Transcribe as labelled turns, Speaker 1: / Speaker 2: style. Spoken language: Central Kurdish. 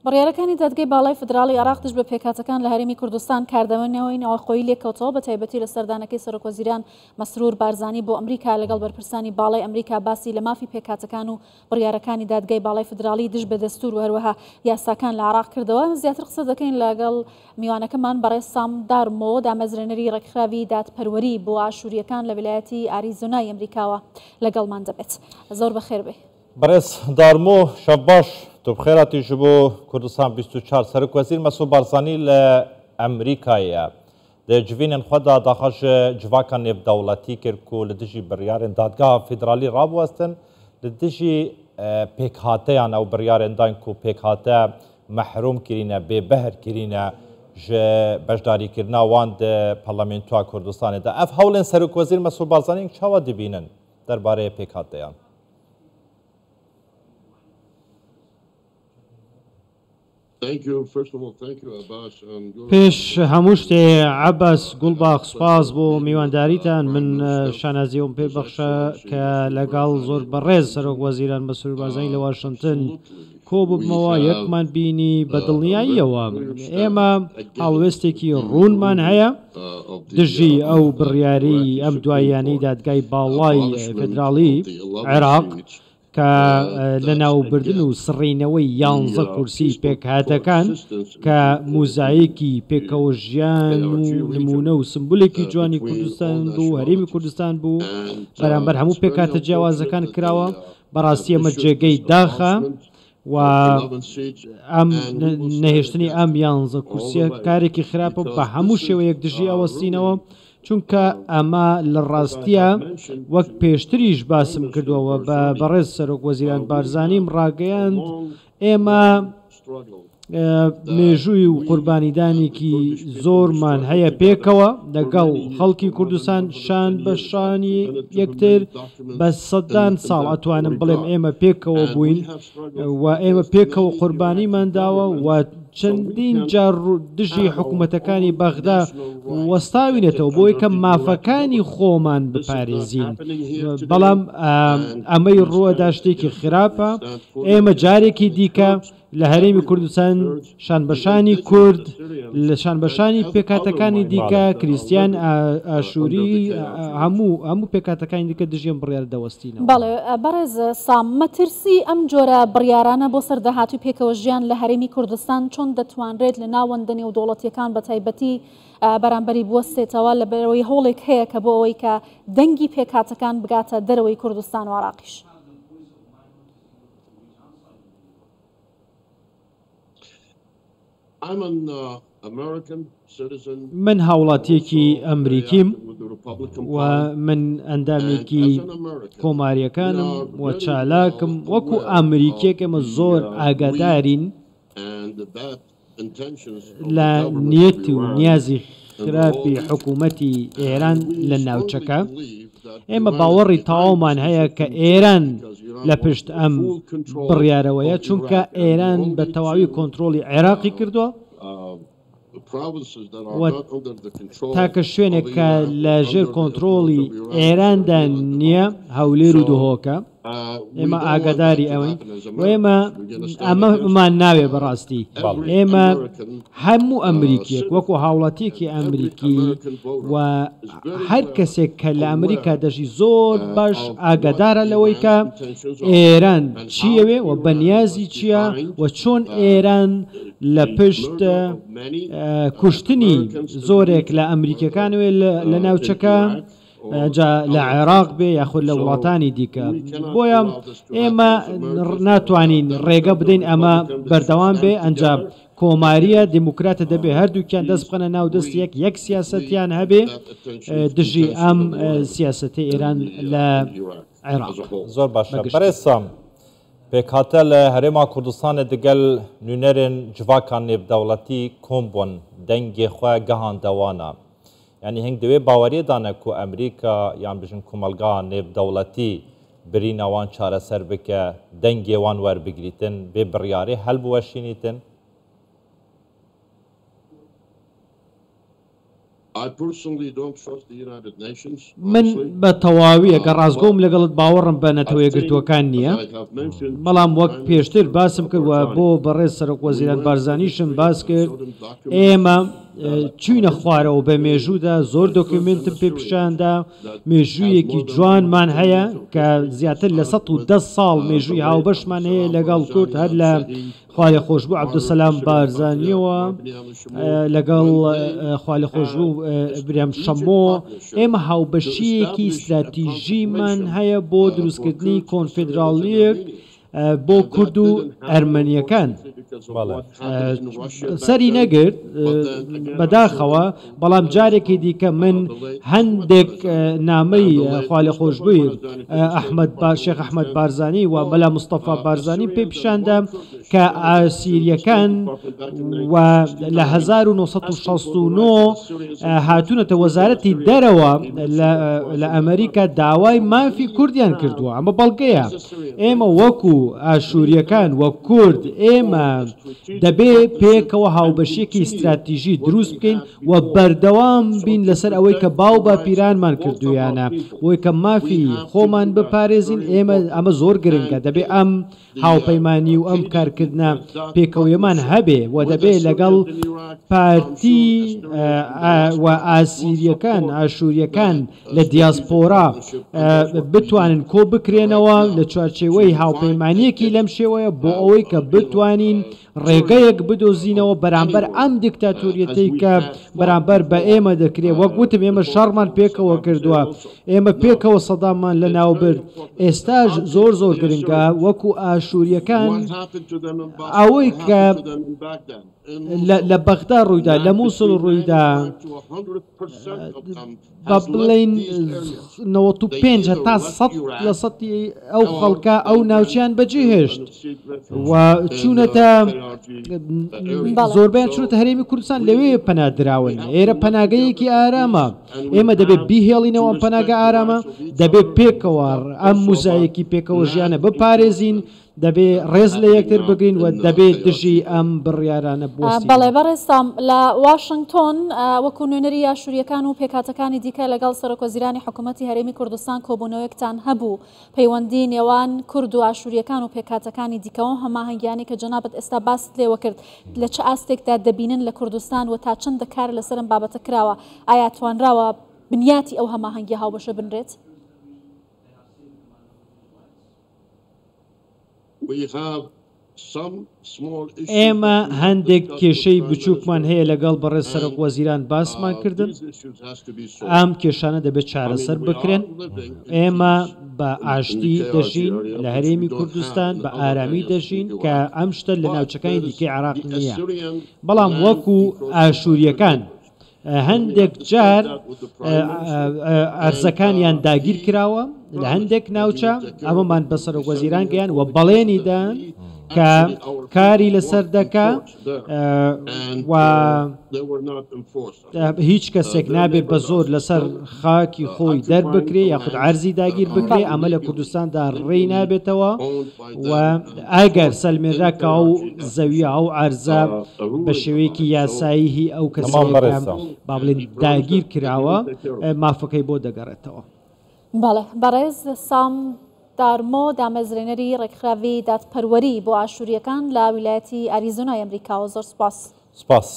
Speaker 1: بڕیارەکانی دادگەی باڵای فیدراڵی عێراق دژ بە پێکهاتەکان لە هەرێمی کوردستان کاردانەوەی ناوخۆیی لێکەوتەوە، بەتایبەتی لە سەردانەکەی سەرۆکوەزیران مەسرور بارزانی بۆ ئەمریکا لەگەڵ بەرپرسانی باڵای ئەمریکا باسی لە مافی پێکهاتەکان و بڕیارەکانی دادگای باڵای فیدراڵی دژ بە دەستوور و هەروەها یاساکان لە عێراق کردەوە. زیاتر قسە دەکەین لەگەڵ میوانەکەمان بەڕێز سام دارمۆ، دامەزرێنەری ڕێکخراوی دادپەروەری بۆ ئاشوورییەکان لە ویلایەتی ئاریزۆنای ئەمریکاوە لەگەڵمان دەبێت. زۆر بەخێر بێی.
Speaker 2: بەڕێز دارمۆ شەڤ باش تو بخێر هاتی ji bo Kurdistan 24 Serokwezîr Mesûd Barzanî li Amerîkayê ye. Di civînên xwe de daxwaz ji civaka nêvdewletî kir ku li dijî biryarên Dadgeha Federalî rabiwestin, li dijî pêkhateyan ew biryarên dan ku pêkhate mehrûm kirîne, bêbehr kirîne ji beşdarîkirina wan di Parlamentoya Kurdistanê de. Ev hewlên Serokwezîr Mesûd Barzanî çawa dibînin derbarê pêkhateyan?
Speaker 3: پێش هەموو شتێ عەباس گوڵباخ سوپاس بۆ میوانداریتان، من شانازی ئەوم پێ بەخشە کە لەگەڵ زۆر بەڕێز سەرۆک وەزیران مەسرور بارزانی لە واشنتن کۆببمەوە، یەکمان بینی، بە دڵنیاییەوە ئێمە هەڵوێستێکی ڕوونمان هەیە دژی ئەو بڕیارەی ئەم دواییانەی دادگای باڵای فیدراڵی عێراق کە لەناوبردن و سڕینەوەی یانزە کورسی پێکهاتەکان کە موزایەکی پێکەوەژیان و نمونە و سمبولێکی جوانی کوردستان بوو هەرێمی کوردستان بوو بەرامبەر هەموو پێکهاتە جیاوازەکان کراوە بەڕاستی ئەمە جێگەی داخە و ئەم نەهێشتنی ئەم یانزە کورسیە کارێکی خراپە بە هەموو شێوەیەک دژی ئەوەستینەوە چونکە ئەمە لە ڕاستیە وەک پێشتریش باسم کردووە بە بەڕێز سەرۆک وەزیران بارزانیم ڕاگەیاند ئێمە مێژووی و قوربانیدانێکی زۆرمان هەیە پێکەوە لەگەڵ خەڵکی کوردستان شان بە شانی یەکتر بە سەدان ساڵ ئەتوانم بڵێم ئێمە پێکەوە بووین و ئێمە پێکەوە قوربانیمان داوە و چەندین جار دژی حکوومەتەکانی بەغدا وەستاوینەتەوە بۆی کە مافەکانی خۆمان بپارێزین بەڵام ئەمەی ڕووەدا شتێکی خراپە ئێمە جارێکی دیکە لە هەرێمی کوردستان شانبەشانی کورد لە شانبەشانی پێکهاتەکانی دیکە کریستیان ئاشووری هەموو هەموو پێکهاتەکانی دیکە دژی ئەم بڕیارە دەوەستینەوە.
Speaker 1: بەڵێ بەڕێز سام، مەترسی ئەم جۆرە بڕیارانە بۆ سەر داهاتووی پێکەوە ژیان لە هەرێمی کوردستان چۆن دەتوانرێت لە ناوەندە نێودەوڵەتییەکان بە تایبەتی بەرامبەری بوەستێتەوە لەبەرئەوەی هەوڵێک هەیە کە بۆ ئەوەی کە دەنگی پێکهاتەکان بگاتە دەرەوەی کوردستان و عێراقیش؟
Speaker 3: من هاوڵاتیەکی ئەمریکیم و من ئەندامێکی کۆماریەکانم و چالاکم وەکو ئەمریکیەک ئێمە زۆر ئاگادارین لە نیەت و نیازی خراپی حکوومەتی ئێران لە ناوچەکە، ئێمە باوەڕی تەواومان هەیە کە ئێران لە پشت ئەم بڕیارەوەیە، چونکە ئێران بە تەواوی کۆنترۆڵی عێراقی کردووە و تاکە شوێنێک کە لە ژێر کۆنترۆڵی ئێراندا نییە هەولێر و دهۆکە. ئێمە ئاگاداری ئەوەین و ئێمە ئەمەمان ناوێ بەڕاستی ئێمە هەموو ئەمریکیەک وەکو هاوڵاتیەکی ئەمریکی و هەر کەسێک کە لە ئەمریکا دەژی زۆر باش ئاگادارە لەوەی کە ئێران چیەوێ و بەنیازی چییە و چۆن ئێران لە پشت کوشتنی زۆرێک لە ئەمریکیەکانوێ لە ناوچەکە جا لە عێراق بێ یاخود لە وڵاتانی دیکە بۆیە ئێمە ناتوانین ڕێگە بدەین ئەمە بەردەوام بێ ئەنجا کۆماریە دیموکراتە دەبێ هەردووکیان دەست بخەنە ناو دەست یەک یەک سیاسەتیان هەبێ دژی ئەم سیاسەتی ئێران لە عێراق
Speaker 2: زۆر باشە بەڕێز سام پێکهاتە لە هەرێما کوردستانê digel nûnerên civaka nêvdewletî kom bûn dengê xwe gihande wan e. Yanî hing di wê baweriyê de ne ku Amerîka yan bijin komelgeha nêvdewletî birîna wan çareser bike, dengê wan werbigrîtin, vê biryarê helbiweşînîtin.
Speaker 3: من بە تەواوی ئەگەر ڕاستگۆم لەگەڵت باوەڕم بە نەتەوە یەکگرتووەکان نییە، بەڵام وەک پێشتر باسم کرد و بۆ بەڕێز سەرۆک وەزیران بارزانیشم باس کرد، ئێمە چووینە خوارەوە بە مێژوودا، زۆر دۆکیومێنتم پێ پیشاندا، مێژوویەکی جوانمان هەیە کە زیاتر لە 110 ساڵ مێژووی هاوبەشمان هەیە لەگەڵ کورد هەر لە خوالێخۆشبوو عەبدولسەلام بارزانیەوە لەگەڵ خوالێخۆشبوو برام شەمۆ ئێمە هاوبەشییەکی ستراتیژیمان هەیە بۆ دروستکردنی کۆنفیدراڵیەک بۆ کورد و ئەرمەنیەکان. سەری نەگرت بەداخەوە، بەڵام جارێکی دیکە من هەندێک نامەی خوالێخۆشبووی ئەحمەد شێخ ئەحمەد بارزانی و مەلا مستەفا بارزانی پێ پیشاندا کە ئاسیریەکان و لە 1969 هاتوونەتە وەزارەتی دەرەوە لە ئەمریکا داوای مافی کوردیان کردووە. ئەمە بەڵگەیە. ئێمە وەکو ئاشووریەکان وە کورد ئێمە دەبێ پێکەوە هاوبەشیەکی ستراتیژی دروست بکەین و بەردەوام بین لەسەر ئەوەی کە باو باپیرانمان کردویانە بۆی کە مافی خۆمان بپارێزین. ئێمە ئەمە زۆر گرنگە، دەبێ ئەم هاوپەیمانی و ئەم کارکردنە پێکەوەیەمان هەبێ و دەبێ لەگەڵ پارتی و ئاسیریەکان ئاشووریەکان لە دیاسپۆرا بتوانن کۆ بکرێنەوە لە چوارچێوەی هاوپەیمانیەکی لەم شێوەیە بۆ ئەوەی کە بتوانین ڕێگەیەک بدۆزینەوە بەرامبەر ئەم دیکتاتۆریەتەی کە بەرامبەر بە ئێمە دەکرێت. وەک وتم ئێمە شەڕمان پێکەوە کردووە، ئێمە پێکەوە سەداممان لە ناوبرد. ئێستاش زۆر زۆر گرنگە وەکو ئاشووریەکان ئەوەی کە لە بەغدا ڕوویدا، لە مووسڵ ڕوویدا، با بڵێین 95 هەتا 100 لە سەدی ئەو خەڵکە ئەو ناوچیان بەجێهێشت و چوونەتە زۆربیان چوونەتە هەرێمی کوردستان، لەوێ پەنادراون. ئێرە پەناگەیەکی ئارامە، ئێمە دەبێت بیهێڵینەوە ئەم پەناگە ئارامە، دەبێت پێکەوە ئەم موزایەکی پێکەوە ژیانە بپارێزین، دەبێ ڕێز لە یەکتر بگرین و دەبێ دژی ئەم بڕیارانە بوەستین.
Speaker 1: بەڵێ بەڕێز سام، لە واشنگتۆن وەکو نوێنەری ئاشوورییەکان و پێکهاتەکانی دیکە لەگەڵ سەرۆکوەزیرانی حکوومەتی هەرێمی کوردستان کۆبوونەوەیەکتان هەبوو، پەیوەندی نێوان کورد و ئاشوورییەکان و پێکهاتەکانی دیکە و هەماهەنگیانەی کە جەنابت ئێستا باست لێوە کرد لە چ ئاستێکدا دەبینن لە کوردستان و تا چەندە کار لەسەر ئەم بابەتە کراوە؟ ئایا توانراوە بنیاتی ئەو هەماهەنگیە هاوبەشە بنرێت؟
Speaker 3: ئێمە هەندێک کێشەی بچووکمان هەیە لەگەڵ بەڕێز سەرۆک وەزیران باسمان کردن، ئەم کێشانە دەبێت چارەسەر بکرێن. ئێمە بە ئاشتی دەژین لە هەرێمی کوردستان، بە ئارامی دەژین کە ئەم شتە لە ناوچەکانی دیکەی عێراق نییە. بەڵام وەکو ئاشوورییەکان هەندێک جار ئەرزەکانیان داگیر کراوە لە هەندێک ناوچە، ئەمەمان بە سەرۆک وەزیران گەیان و بەڵێنی دان کە کاری لەسەر دەکا و هیچ کەسێک نابێت بە زۆر لەسەر خاکی خۆی دەربکرێ یاخود عەرزی داگیر بکرێ. ئەمە لە کوردستاندا ڕێی نابێتەوە و ئەگەر سەلمێنرا کە ئەو زەویە ئەو عەرزە بە شێوەیەکی یاسایی هی ئەو کەسەیە کە با بڵێن داگیر کراوە، مافەکەی بۆ دەگەڕێتەوە.
Speaker 1: بەڵێ بەڕێز سام دارمۆ، دامەزرێنەری ڕێکخراوی دادپەروەری بۆ ئاشوورییەکان لە ویلایەتی ئاریزۆنای ئەمریکاوە، زۆر سوپاس.
Speaker 2: سوپاس.